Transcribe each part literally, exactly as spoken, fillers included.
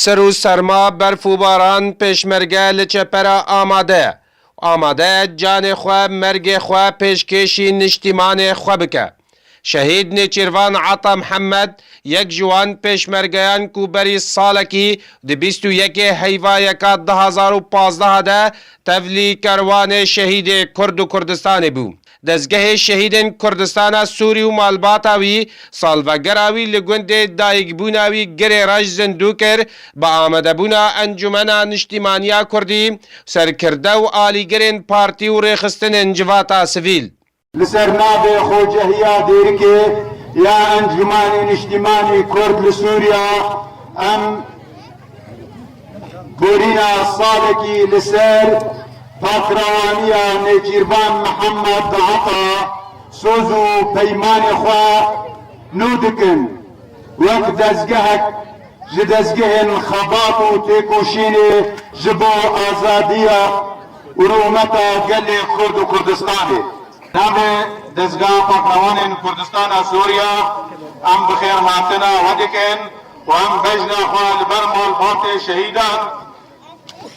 Ser û serma, berf û baran, pêşmerge li çepera amade ye. Amade ye canê xwe, mergê xwe pêşkêşî niştîmanê xwe bike. Şehîd Nêçîrvan Ata Mihemed yek ji wan pêşmergeyan ku berî salekî di bîst û yekê Heyva Yeka du hazar û pazdeh de tevlî kerwanê şehîdê Kurd û Kurdistanê bû. Dezgehê Şehîdên Kurdistana Sûrî û malbata wî salvegera wî li gundê dayikbûna wî Girê Reş zindû kir, bi amadebûna Encûmena Niştîmaniya Kurdî, serkirde û alîgirên partî û rêxistinên civata sivîl. Li ser navê Xocehiya Dêrikê ya Encûmanê Niştîmanî Kurd li Sûriya, em borîna salekî li ser pakrewaniya Nêçîrvan Mihemed Ata soz û peymanê xwe nû dikin. Wek dezgehek ji dezgehên xebat û têkoşînê ji bo azadiya û rûmeta gelê Kurd û Kurdistanê. Navê Dezgeha Pakrewanên Kurdistana Sûriya em bi xêr hatina we dikin û em bejna xwe li ber malbatê şehîdan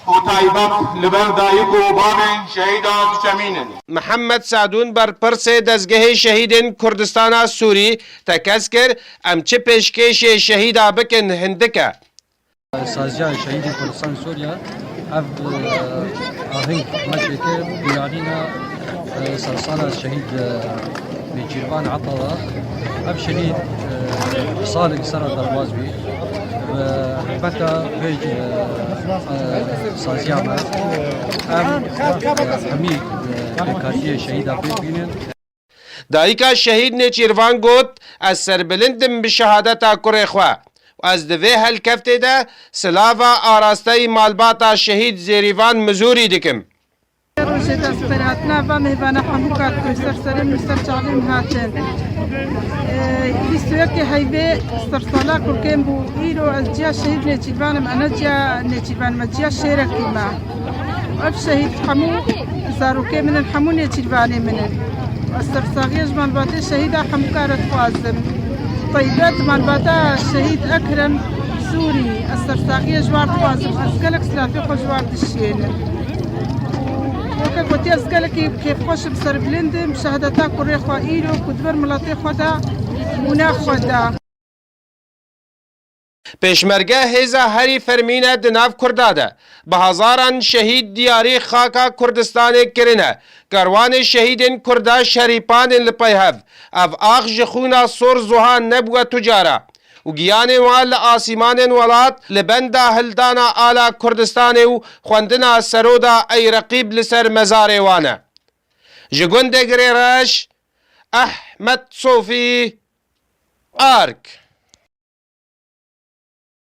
û taybet li ber dayik û bavên şehîdan diçemînin. Mihemed Sadûn, berpirsê Dezgehê Şehîdên Kurdistana Sûrî, tekez kir, em çi pêşkêşê şehîda bikin hindik e. Saziya Şehîdên Kurdistanê Sûriye, ev, e, aheng me çêkir, dûranîna, e, sersala şehîd, e, Nêçîrvan Ata da. Ev şehîd, e, salek ser derbaz bî. Bi hikmeta vê, e, e, saziya me, em, e, hemî, e, pêkhatiyê şehîda pêk bînin. Dayika şehîd Nêçîrvan got, ez serbilind im bi şehadeta kurê xwe û ez di vê helkeftê de silava arasteyî malbata şehîd Zêrîvan Mizûrî dikim. Rojê destpêhatina va mêvana hemû kar ku ser serê min, ser çavê min hatin. Ê, bîst û yekê heyvê sersala kurkên bû. Îro ez ciya şehîd Nêçîrvan im, ez ne ciya Nêçîrvan im, ez ciya şêrekî me. Ev şehîd hemû zarokê min in, hemû Nêçîrvanê min in. Ez sersaxiya ji malbatê şehîda hemû kare dixwazim. Taybet malbata şehîd Ekrem Sûrî, ez sersaxiya ji war dixwazim. Ez gelek silafê xwe ji war dişiyênim. Weke gotiye, ez gelekî kêfxweş im, serbilind im, şehadeta kurê xwe îro ku di ber miletê xwe de û ne xwe de. Pêşmerge hêza herî fermî ne di nav Kurda de. Bi hezaran şehîd diyarî xaka Kurdistanê kirine. Kerwanê şehîdên Kurda şerîpanên li pey hev. Ev ax ji xûna sor zuha nebûye tu cara. Û giyanên wan li asîmanên welat li benda hildana ala Kurdistanê û xwendina seroda ey reqîb li ser mezarê wan e. Ji gundê Girê Reş, Ehmed Sofî, Ark.